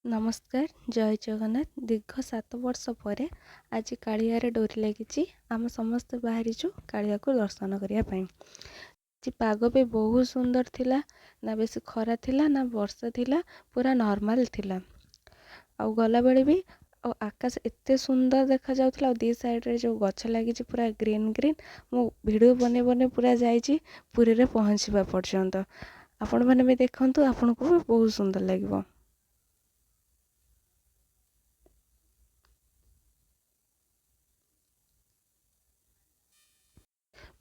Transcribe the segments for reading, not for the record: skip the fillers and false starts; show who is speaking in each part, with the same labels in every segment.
Speaker 1: ନମସ୍କାର, ଜୟ ଜଗନ୍ନାଥ। ଦୀର୍ଘ 7 ବର୍ଷ ପରେ ଆଜି କାଳିଆରେ ଡୋରି ଲାଗିଛି। ଆମେ ସମସ୍ତେ ବାହାରିଛୁ କାଳିଆକୁ ଦର୍ଶନ କରିବା ପାଇଁ। ଆଜି ପାଗ ବି ବହୁତ ସୁନ୍ଦର ଥିଲା, ନା ବେଶୀ ଖରା ଥିଲା ନା ବର୍ଷା ଥିଲା, ପୁରା ନର୍ମାଲ ଥିଲା। ଆଉ ଗଲାବେଳେ ବି ଆଉ ଆକାଶ ଏତେ ସୁନ୍ଦର ଦେଖାଯାଉଥିଲା ଆଉ ଦୁଇ ସାଇଡ଼୍ରେ ଯେଉଁ ଗଛ ଲାଗିଛି, ପୁରା ଗ୍ରୀନ୍ ଗ୍ରୀନ୍। ମୁଁ ଭିଡ଼ିଓ ବନେଇ ବନେଇ ପୁରା ଯାଇଛି ପୁରୀରେ ପହଞ୍ଚିବା ପର୍ଯ୍ୟନ୍ତ। ଆପଣମାନେ ବି ଦେଖନ୍ତୁ, ଆପଣଙ୍କୁ ବି ବହୁତ ସୁନ୍ଦର ଲାଗିବ।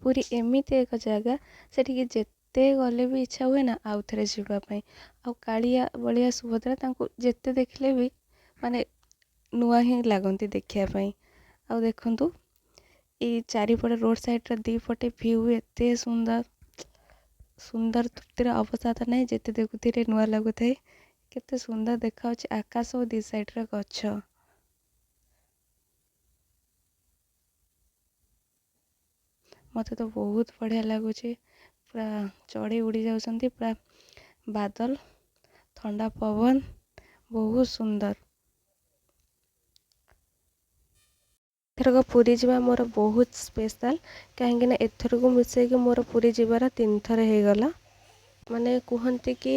Speaker 1: ପୁରୀ ଏମିତି ଏକ ଜାଗା, ସେଠିକି ଯେତେ ଗଲେ ବି ଇଚ୍ଛା ହୁଏ ନା ଆଉ ଥରେ ଯିବା ପାଇଁ। ଆଉ କାଳିଆ, ବଳିଆ, ସୁଭଦ୍ରା, ତାଙ୍କୁ ଯେତେ ଦେଖିଲେ ବି ମାନେ ନୂଆ ହିଁ ଲାଗନ୍ତି ଦେଖିବା ପାଇଁ। ଆଉ ଦେଖନ୍ତୁ, ଏଇ ଚାରିପଟେ ରୋଡ଼ ସାଇଡ଼୍ର ଦୁଇ ପଟେ ଭ୍ୟୁ ଏତେ ସୁନ୍ଦର ସୁନ୍ଦର, ତୃପ୍ତିର ଅବସାଦ ନାହିଁ। ଯେତେ ଦେଖୁଥିଲେ ନୂଆ ଲାଗୁଥାଏ। କେତେ ସୁନ୍ଦର ଦେଖାଯାଉଛି ଆକାଶ ଓ ଦୁଇ ସାଇଡ଼୍ର ଗଛ। ମୋତେ ତ ବହୁତ ବଢ଼ିଆ ଲାଗୁଛି। ପୁରା ଚଢ଼େଇ ଉଡ଼ି ଯାଉଛନ୍ତି, ପୁରା ବାଦଲ, ଥଣ୍ଡା ପବନ, ବହୁତ ସୁନ୍ଦର। ଏଥରକ ପୁରୀ ଯିବା ମୋର ବହୁତ ସ୍ପେଶାଲ, କାହିଁକିନା ଏଥରକୁ ମିଶେଇକି ମୋର ପୁରୀ ଯିବାର ତିନିଥର ହେଇଗଲା। ମାନେ କୁହନ୍ତି କି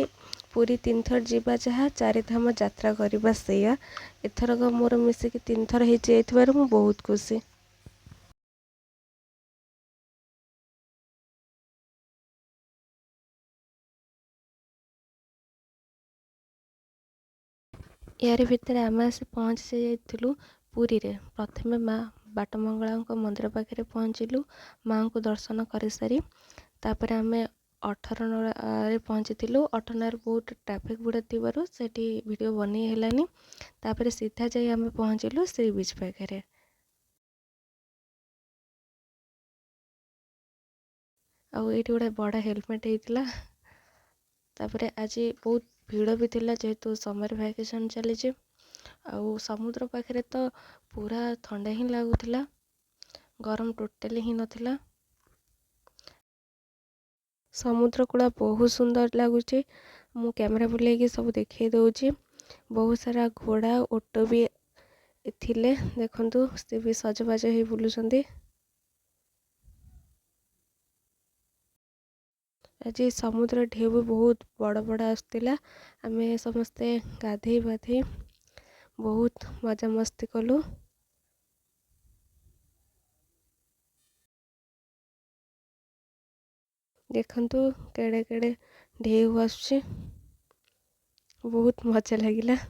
Speaker 1: ପୁରୀ ତିନିଥର ଯିବା ଯାହା, ଚାରିଧାମ ଯାତ୍ରା କରିବା ସେଇଆ। ଏଥରକ ମୋର ମିଶିକି ତିନିଥର ହେଇଯାଇଥିବାରୁ ମୁଁ ବହୁତ ଖୁସି। ଏହାରି ଭିତରେ ଆମେ ଆସି ପହଞ୍ଚି ଯାଇଥିଲୁ ପୁରୀରେ। ପ୍ରଥମେ ମା ବାଟମଙ୍ଗଳାଙ୍କ ମନ୍ଦିର ପାଖରେ ପହଞ୍ଚିଲୁ। ମାଆଙ୍କୁ ଦର୍ଶନ କରିସାରି ତାପରେ ଆମେ ଅଠରନଳାରେ ପହଞ୍ଚିଥିଲୁ। ଅଠରନଳାରେ ବହୁତ ଟ୍ରାଫିକ୍ ଭିଡ଼ ଥିବାରୁ ସେଠି ଭିଡ଼ିଓ ବନେଇ ହେଲାନି। ତାପରେ ସିଧା ଯାଇ ଆମେ ପହଞ୍ଚିଲୁ ସି ବିଚ୍ ପାଖରେ। ଆଉ ଏଇଠି ଗୋଟେ ବଡ଼ ହେଲମେଟ୍ ହେଇଥିଲା। ତାପରେ ଆଜି ବହୁତ ଭିଡ଼ ବି ଥିଲା, ଯେହେତୁ ସମର ଭ୍ୟାକେସନ୍ ଚାଲିଛି। ଆଉ ସମୁଦ୍ର ପାଖରେ ତ ପୁରା ଥଣ୍ଡା ହିଁ ଲାଗୁଥିଲା, ଗରମ ଟୋଟାଲି ହିଁ ନଥିଲା। ସମୁଦ୍ର କୂଳ ବହୁତ ସୁନ୍ଦର ଲାଗୁଛି। ମୁଁ କ୍ୟାମେରା ବୁଲେଇକି ସବୁ ଦେଖେଇ ଦେଉଛି। ବହୁତ ସାରା ଘୋଡ଼ା, ଓଟ ବି ଥିଲେ। ଦେଖନ୍ତୁ, ସେ ବି ସଜବାଜ ହେଇ ବୁଲୁଛନ୍ତି। ଆଜି ସମୁଦ୍ର ଢେଉ ବି ବହୁତ ବଡ଼ ବଡ଼ ଆସୁଥିଲା। ଆମେ ସମସ୍ତେ ଗାଧେଇ ପାଧେଇ ବହୁତ ମଜାମସ୍ତି କଲୁ। ଦେଖନ୍ତୁ, କେଡ଼େ କେଡ଼େ ଢେଉ ଆସୁଛି। ବହୁତ ମଜା ଲାଗିଲା।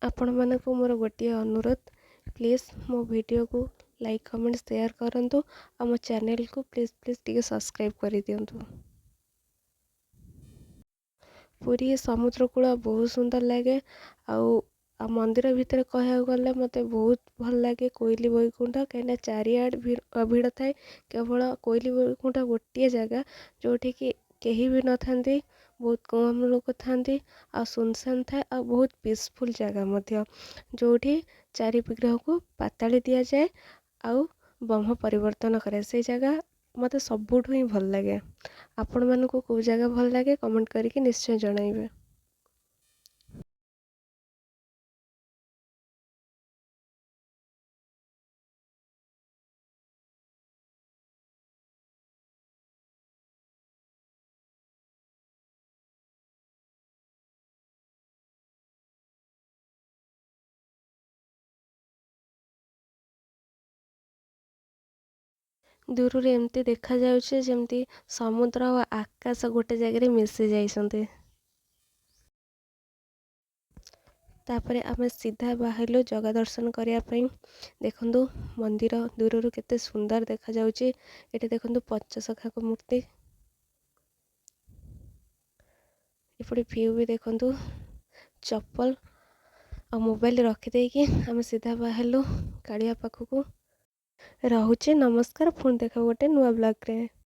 Speaker 1: ଆପଣମାନଙ୍କୁ ମୋର ଗୋଟିଏ ଅନୁରୋଧ, ପ୍ଲିଜ୍ ମୋ ଭିଡ଼ିଓକୁ ଲାଇକ୍, କମେଣ୍ଟ, ସେୟାର କରନ୍ତୁ ଆଉ ମୋ ଚ୍ୟାନେଲକୁ ପ୍ଲିଜ୍ ପ୍ଲିଜ୍ ଟିକେ ସବସ୍କ୍ରାଇବ୍ କରିଦିଅନ୍ତୁ। ପୁରୀ ସମୁଦ୍ର କୂଳ ବହୁତ ସୁନ୍ଦର ଲାଗେ। ଆଉ ଆଉ ମନ୍ଦିର ଭିତରେ କହିବାକୁ ଗଲେ ମୋତେ ବହୁତ ଭଲ ଲାଗେ କୋଇଲି ବୈକୁଣ୍ଠ, କାହିଁକିନା ଚାରିଆଡ଼େ ଭିଡ଼ ଥାଏ। କେବଳ କୋଇଲି ବୈକୁଣ୍ଠ ଗୋଟିଏ ଜାଗା ଯେଉଁଠିକି କେହି ବି ନଥାନ୍ତି, ବହୁତ କମ୍ ଲୋକ ଥାନ୍ତି ଆଉ ସୁନସାନ ଥାଏ ଆଉ ବହୁତ ପିସଫୁଲ୍ ଜାଗା ମଧ୍ୟ, ଯେଉଁଠି ଚାରି ବିଗ୍ରହକୁ ପାତାଳି ଦିଆଯାଏ ଆଉ ବ୍ରହ୍ମ ପରିବର୍ତ୍ତନ କରେ। ସେଇ ଜାଗା ମୋତେ ସବୁଠୁ ହିଁ ଭଲ ଲାଗେ। ଆପଣମାନଙ୍କୁ କେଉଁ ଜାଗା ଭଲ ଲାଗେ, କମେଣ୍ଟ କରିକି ନିଶ୍ଚୟ ଜଣାଇବେ। ଦୂରରୁ ଏମିତି ଦେଖାଯାଉଛି ଯେମିତି ସମୁଦ୍ର ଆଉ ଆକାଶ ଗୋଟେ ଜାଗାରେ ମିଶି ଯାଇଛନ୍ତି। ତାପରେ ଆମେ ସିଧା ବାହାରିଲୁ ଜଗା ଦର୍ଶନ କରିବା ପାଇଁ। ଦେଖନ୍ତୁ, ମନ୍ଦିର ଦୂରରୁ କେତେ ସୁନ୍ଦର ଦେଖାଯାଉଛି। ଏଠି ଦେଖନ୍ତୁ ପଞ୍ଚସଖାଙ୍କ ମୂର୍ତ୍ତି। ଏପଟେ ଭ୍ୟୁ ବି ଦେଖନ୍ତୁ। ଚପଲ ଆଉ ମୋବାଇଲ ରଖିଦେଇକି ଆମେ ସିଧା ବାହାରିଲୁ କାଳିଆ ପାଖକୁ। ରହୁଛି, ନମସ୍କାର। ପୁଣି ଦେଖା ଗୋଟେ ନୂଆ ବ୍ଲଗ୍ରେ।